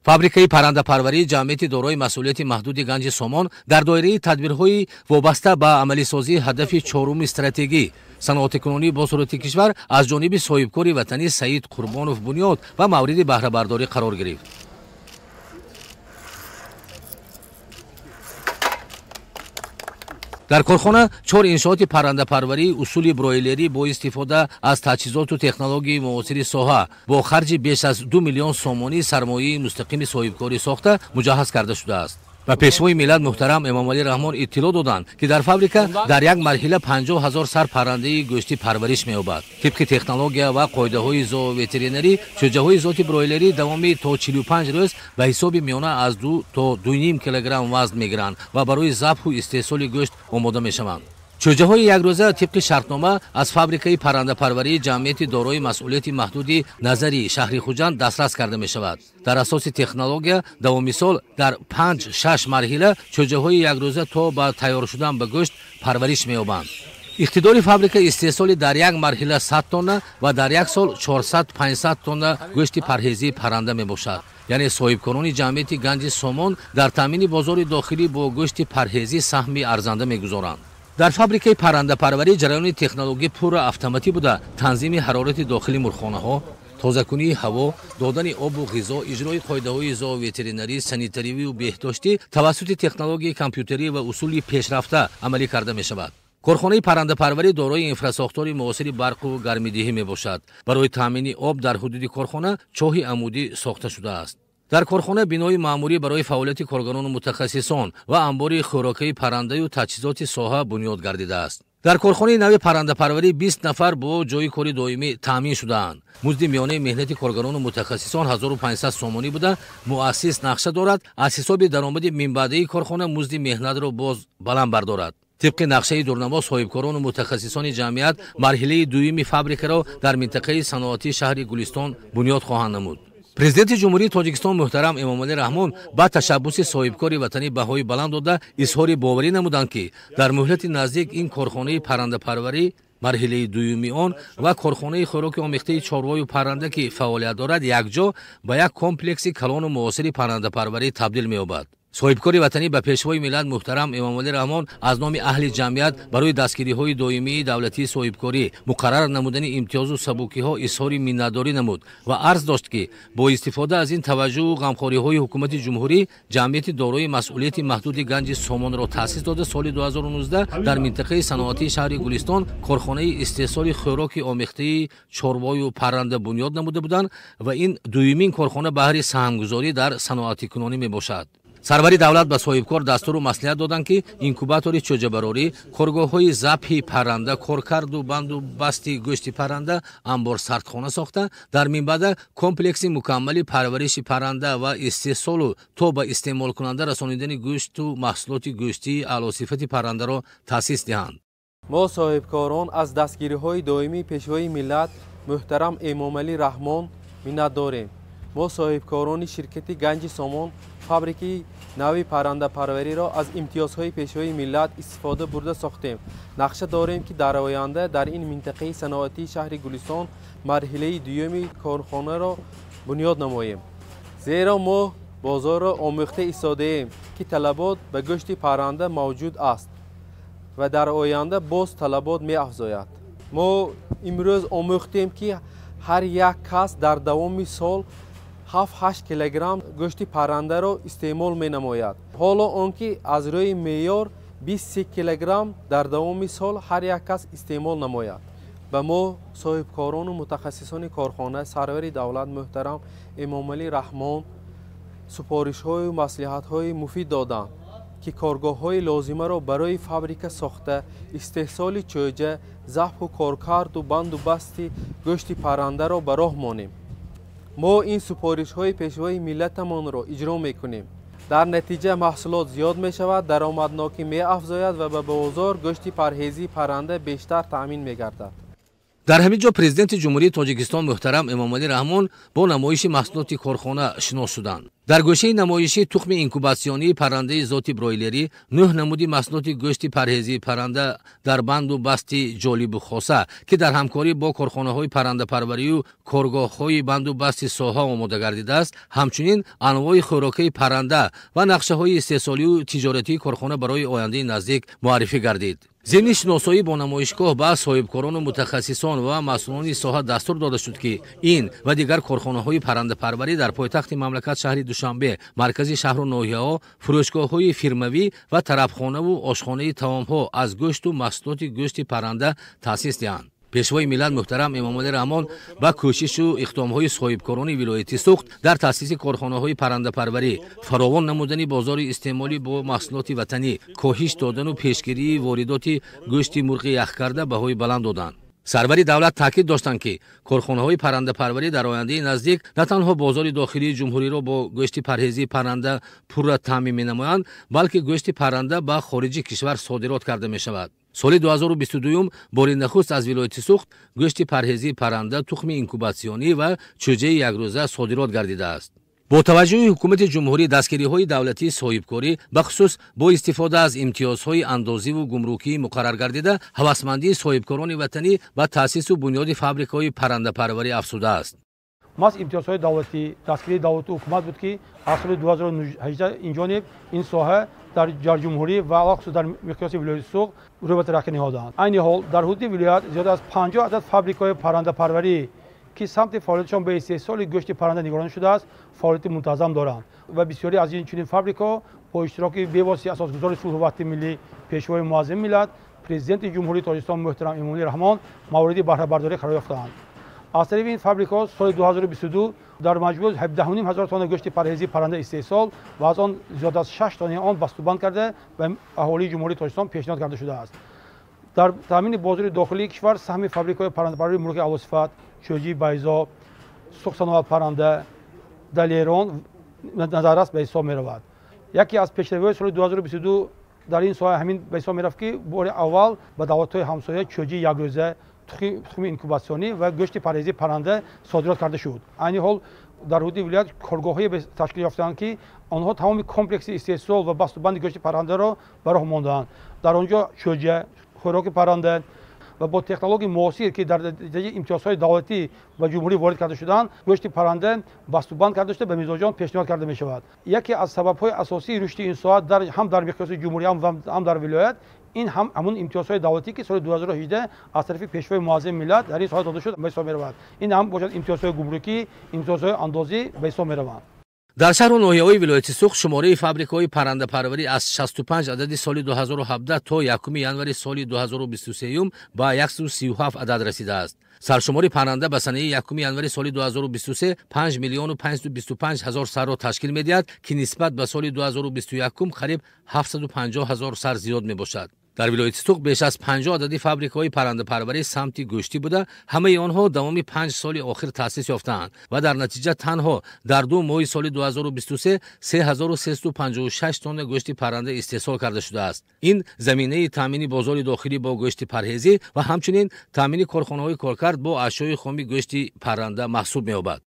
Фабрикаи паррандапарварии ҷамъияти дорои масъулияти маҳдуди Ганҷи Сомон дар доираи тадбирҳои вобаста ба амалисозии ҳадафи чоруми стратегӣ саноатикунонии босуръати кишвар аз ҷониби соҳибкори ватанӣ Саид Қурбонов бунёд ва мавриди баҳрабардорӣ қарор гирифт. Дар корхона чор иншооти паррандапарварии усули бройлерӣ бо истифода аз таҷҳизоту технологияи муосири соҳа бо харҷи беш аз 2 миллион сомонӣ сармояи мустақими соҳибкорӣ сохта муҷаҳҳаз карда шудааст. Ба Пешвои миллат муҳтарам Эмомалӣ Раҳмон иттилоъ доданд, ки дар фабрика дар як марҳила 50 ҳазор сар паррандаи гӯштӣ парвариш меёбад. Тибқи технология ва қоидаҳои зооветеринарӣ чӯҷаҳои зоти бройлерӣ давоми то 45 рӯз ба ҳисоби миёна аз 2 то 2,5 килограмм вазн мегиранд ва барои забҳу истеҳсоли гӯшт омода мешаванд. Чӯҷаҳои якрӯза тибқи шартнома аз фабрикаи паррандапарварии ҷамъияти дорои масъулияти маҳдуди Назари шаҳри Хуҷанд дастрас карда мешавад. Дар асоси технология давоми сол дар 5-6 марҳила чӯҷаҳои якрӯза то ба тайёр шудан ба гӯшт парвариш меёбанд. Иқтидори фабрика истеҳсоли дар як марҳила 100 тонна ва дар як сол 400-500 тонна гӯшти парҳезии парранда мебошад. Яъне соҳибкорони ҷамъияти Ганҷи Сомон дар таъмини бозори дохилӣ бо гӯшти парҳезӣ саҳми арзанда мегузоранд. Дар фабрикаи паррандапарварӣ ҷараёни технологӣ пурра автоматӣ буда, танзими ҳарорати дохили мурғхонаҳо, тозакунии ҳаво, додани обу ғизо, иҷрои қоидаҳои зооветеринарӣ, санитаривию беҳдоштӣ тавассути технологияи компютерӣ ва усули пешрафта амалӣ карда мешавад. Корхонаи паррандапарварӣ дорои инфрасохтори муосири барқу гармидиҳӣ мебошад. Барои таъмини об дар ҳудуди корхона чоҳи амудӣ сохта шудааст. Дар корхона бинои маъмурӣ барои фаъолияти коргарону мутахассисон ва анбори хӯрокаи паррандаю таҷҳизоти соҳа бунёд гардидааст. Дар корхонаи нави паррандапарварӣ 20 нафар бо ҷойи кори доимӣ таъмин шудаанд. Музди миёнаи меҳнати коргарону мутахассисон 1500 сомонӣ буда, муассис нақша дорад аз ҳисоби даромади минбаъдаи корхона музди меҳнатро боз баланд бардорад. Тибқи нақшаи дурнамо соҳибкорону мутахассисони ҷамъият марҳилаи дуюми фабрикаро дар минтақаи саноатии шаҳри Гулистон бунёд хоҳанд намуд. Президенти Ҷумҳурии Тоҷикистон муҳтарам Эмомалӣ Раҳмон ба ташаббуси соҳибкори ватанӣ баҳои баланд дода изҳори боварӣ намуданд, ки дар муҳлати наздик ин корхонаи паррандапарварӣ марҳилаи дуюми он ва корхонаи хӯроки омехтаи чорвою парранда, ки фаъолият дорад, якҷо ба як комплекси калону муосири паррандапарварӣ табдил меёбад. Соҳибкори ватанӣ ба Пешвои миллат муҳтарам Эмомалӣ Раҳмон аз номи аҳли ҷамъият барои дастгириҳои доимии давлатии соҳибкорӣ, муқаррар намудани имтиёзу сабукиҳо изҳори миннатдорӣ намуд ва арз дошт, ки бо истифода аз ин таваҷҷӯҳу ғамхориҳои ҳукумати ҷумҳурӣ ҷамъияти дорои масъулияти маҳдуди Ганҷи Сомонро таъсис дода соли 2019 дар минтақаи саноатии шаҳри Гулистон корхонаи истеҳсоли хӯроки омехтаи чорвою парранда бунёд намуда буданд ва ин дуюмин корхона баҳри саҳмгузорӣ дар саноатикунонӣ мебошад. Сарвари давлат ба соҳибкор дастуру маслиҳат доданд, ки инкубатори чӯҷабарорӣ, коргоҳҳои забҳи парранда, коркарду банду басти гӯшти парранда, анбор сардхона сохта, дар минбаъда комплекси мукаммали парвариши парранда ва истеҳсолу то ба истеъмолкунанда расонидани гӯшту маҳсулоти гӯштии аълосифати паррандаро таъсис диҳанд. Мо соҳибкорон аз дастгириҳои доимии Пешвои миллат муҳтарам Эмомалӣ Раҳмон миннатдорем. Мо соҳибкорони ширкати Ганҷи Сомон фабрикаи нави паррандапарвариро аз имтиёзҳои Пешвои миллат истифода бурда сохтем. Нақша дорем, ки дар оянда дар ин минтақаи саноатии шаҳри Гулистон марҳилаи дуюми корхонаро бунёд намоем. Зеро мо бозорро омӯхта истодаем, ки талабот ба гӯшти парранда мавҷуд аст ва дар оянда боз талабот меафзояд. Мо имрӯз омӯхтем, ки ҳар як кас дар давоми сол 7-8 килограмм гӯшти паррандаро истеъмол менамояд. Ҳоло он ки аз рӯи меъёр 23 килограмм дар давоми сол ҳар як кас истеъмол намояд. Ба мо соҳибкорону мутахассисони корхона сарвари давлат муҳтарам Эмомалӣ Раҳмон супоришҳою маслиҳатҳои муфид доданд, ки коргоҳҳои лозимаро барои фабрика сохта, истеҳсоли чӯҷа, забҳу коркарду банду басти гӯшти паррандаро ба роҳ монем. Мо ин супоришҳои Пешвои миллатамонро иҷро мекунем. Дар натиҷа маҳсулот зиёд мешавад, даромаднокӣ меафзояд ва ба бозор гӯшти парҳезии парранда бештар таъмин мегардад. Дар ҳамин ҷо Президенти Ҷумҳурии Тоҷикистон муҳтарам Эмомалӣ Раҳмон бо намоиши маҳсулоти корхона шинос шуданд. Дар гӯшаи намоишӣ тухми инкубатсионии паррандаи зоти бройлерӣ, 9 намуди маҳсулоти гӯшти парҳезии парранда дар банду басти ҷолибу хоса, ки дар ҳамкорӣ бо корхонаҳои паррандапарварию коргоҳҳои банду басти соҳа омода гардидааст, ҳамчунин анвои хӯрокаи парранда ва нақшаҳои истеҳсолию тиҷоратии корхона барои ояндаи наздик муаррифӣ гардид. Зимни шиносоӣ бо намоишгоҳ ба соҳибкорону мутахассисон ва масъулони соҳа дастур дода шуд, ки ин ва дигар корхонаҳои паррандапарварӣ дар пойтахти мамлакат шаҳри Душанбе, маркази шаҳру ноҳияҳо, фурӯшгоҳҳои фирмавӣ ва тарабхонаву ошхонаи таомҳо аз гӯшту маҳсулоти гӯшти парранда таъсис диҳанд. Пешвои миллат муҳтарам Эмомалӣ Раҳмон ба кӯшишу иқдомҳои соҳибкорони вилояти Суғд дар таъсиси корхонаҳои паррандапарварӣ, фаровон намудани бозори истеъмолӣ бо маҳсулоти ватанӣ, коҳиш додану пешгирии воридоти гӯшти мурғи яхкарда баҳои баланд доданд. Сарвари давлат таъкид доштанд, ки корхонаҳои паррандапарварӣ дар ояндаи наздик на танҳо бозори дохилии ҷумҳуриро бо гӯшти парҳезии парранда пурра таъмин менамоянд, балки гӯшти парранда ба хориҷи кишвар содирот карда мешавад. Соли 2022 бори нахуст аз вилояти Суғд гӯшти парҳезии парранда, тухми инкубатсионӣ ва чӯҷаи якрӯза содирот гардидааст. Бо таваҷҷӯҳи ҳукумати ҷумҳурӣ дастгириҳои давлатии соҳибкорӣ, бахусус бо истифода аз имтиёзҳои андозиву гумрукии муқаррар гардида, ҳавасмандии соҳибкорони ватанӣ ба таъсису бунёди фабрикаҳои паррандапарварӣ афзудааст. Маҳз имтиёзҳои давлатӣ, дастгирии давлату ҳукумат буд, ки аз соли 2018 инҷониб ин соҳа дар ҷумҳурӣ ва алахусус дар миқёси вилояти Суғд рӯ ба тараққӣ ниҳоданд. Айни ҳол дар ҳудуди вилоят зиёда аз 50 адад фабрикаҳои паррандапарварӣ, ки самти фаъолиятшон ба истеҳсоли гӯшти парранда нигаронӣ шудааст, фаъолияти мунтазам доранд ва бисёре аз ин чунин фабрикаҳо бо иштироки бевоситаи асосгузори сулҳу ваҳдати миллӣ, Пешвои муаззами миллат, Президенти Ҷумҳурии Тоҷикистон муҳтарам Эмомалӣ Раҳмон мавриди баҳрабардорӣ қарор ёфтаанд. Аз тарафи ин фабрикаҳо соли 2022 дар маҷмӯъ 17,5 ҳазор тонна гӯшти парҳезии парранда истеҳсол ва аз он зиёда аз 6 тоннаи он бастубанд карда ба аҳолии Ҷумҳурии Тоҷикистон пешниҳод карда шудааст. Дар таъмини бозори дохилии кишвар саҳми фабрикаҳои паррандапарварии мурғи аълосифат, чӯҷии байзо, Суғд парранда, далерон назаррас ба ҳисоб меравад. Яке аз пешравиҳои соли 2022 дар ин соҳа ҳамин ба ҳисоб мерафт, ки бори аввал ба давлатҳои ҳамсоя чӯҷии якрӯза, тухми инкубатсионӣ ва гӯшти парҳезии парранда содирот карда шуд. Айни ҳол дар ҳудуди вилоят коргоҳҳое ташкил ёфтаанд, ки онҳо тамоми комплекси истеҳсол ва бастубанди гӯшти паррандаро ба роҳ мондаанд. Дар он ҷо чӯҷа, хӯроки парранда ва бо технологияи муосир, ки дар натиҷаи имтиёзҳои давлатӣ ба ҷумҳурӣ ворид карда шудаанд, гӯшти парранда бастубанд карда шуда ба мизоҷон пешниҳод карда мешавад. Яке аз сабабҳои асосии рушди ин соҳа ҳам дар миқёси ҷумҳурӣ, ҳам дар вилоят ин ҳам ҳамун имтиёзҳои давлатӣ, ки соли 2018 аз тарафи Пешвои муаззами миллат дар ин соҳа дода шуд, ба ҳисоб меравад. Ин ҳам бошад имтиёзҳои гумрукӣ, имтиёзҳои андозӣ ба ҳисоб мераванд. Дар шаҳру ноҳияҳои вилояти Суғд шумораи фабрикаҳои паррандапарварӣ аз 65 адади соли 2017 то 1 январи соли 2023 ба 137 адад расидааст. Саршумори парранда ба санаи 1 январи соли 2023 5 миллиону 525 ҳазор сарро ташкил медиҳад, ки нисбат ба соли 2021 қариб 750 ҳазор сар зиёд мебошад. Дар вилояти Суғд беш аз 50 адади фабрикаҳои паррандапарварӣ самти гӯштӣ буда, ҳамаи онҳо давоми 5 соли охир таъсис ёфтаанд ва дар натиҷа танҳо дар 2 моҳи соли 2023 3356 тонна гӯшти парранда истеҳсол карда шудааст. Ин заминаи таъмини бозори дохилӣ бо гӯшти парҳезӣ ва ҳамчунин таъмини корхонаҳои коркард бо ашёи хоми гӯшти парранда маҳсуб меёбад.